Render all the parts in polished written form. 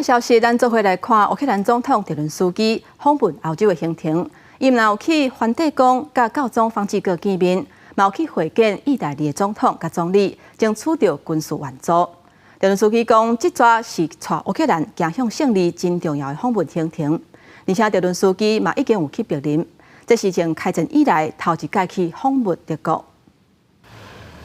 消息，咱做伙來看烏克蘭總統澤倫斯基訪問歐洲的行程。伊毋但有去梵蒂岡佮教宗方濟各見面，嘛有去會見意大利的總統佮總理，爭取著軍事援助。澤倫斯基講，這逝是帶烏克蘭走向勝利真重要的訪問行程。而且澤倫斯基嘛已經有去柏林，這是從開戰以來頭一擺去訪問德國。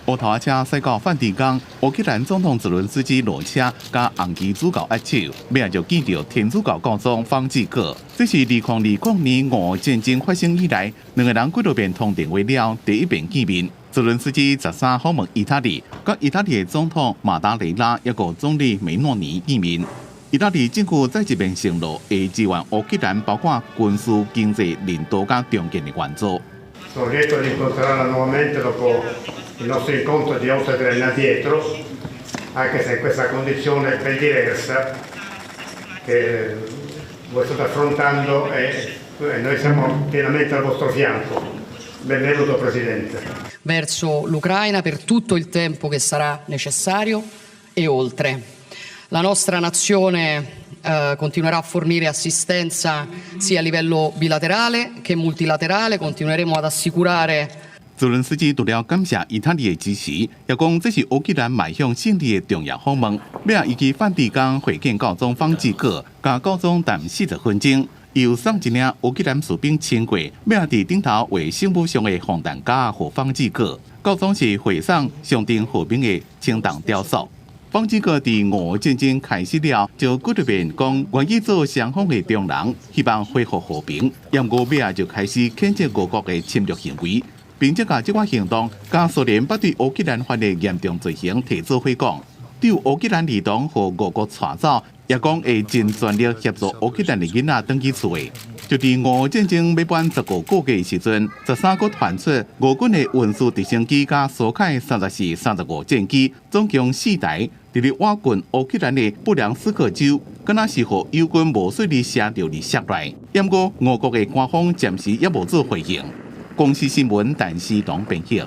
烏頭仔車駛到梵蒂岡，烏克蘭總統澤倫斯基落車，佮紅旗主教握手，尾仔就見著天主教教宗方濟各。這是2020年俄烏戰爭發生以來，兩个人幾落遍通電話了，第一遍見面。澤倫斯基13訪問意大利，佮意大利的總統馬達雷拉抑閣總理梅諾尼見面。意大利政府再一遍承諾會支援烏克蘭，包括軍事、經濟、人道佮重建的援助。 Sono lieto di incontrarla nuovamente dopo il nostro incontro di oltre 3 anni addietro, anche se in questa condizione ben diversa che voi state affrontando e noi siamo pienamente al vostro fianco. Benvenuto, Presidente. Verso l'Ucraina per tutto il tempo che sarà necessario e oltre. La nostra nazione continuerà a fornire assistenza sia a livello bilaterale che multilaterale, continueremo ad assicurare 澤倫斯基除了感謝意大利的支持，也講這是烏克蘭邁向勝利的重要訪問。尾仔伊去梵蒂岡會見教宗方濟各，佮教宗談40分鐘，又送一領烏克蘭士兵穿過，尾仔佇頂頭畫聖母像的防彈膠予方濟各。教宗是惠送象徵和平的青銅雕塑。方濟各佇俄烏戰爭開始了，就幾落遍講願意做雙方的中人，希望恢復和平。毋過尾仔就開始譴責俄國的侵略行為，並且共這款行動佮蘇聯捌對烏克蘭犯的嚴重罪行提做伙講。對烏克蘭兒童予俄國帶走，也講會盡全力協助烏克蘭的囡仔轉去厝的。就佇俄烏戰爭欲滿15個月的時陣，13閣傳出俄軍的運輸直升機佮蘇凱34、35戰機，總共四台，佇咧倚近烏克蘭的布良斯克州，敢若是予友軍無細膩射著佇室內。毋過俄國的官方暫時猶無做回應。公視新聞，陳思東編譯。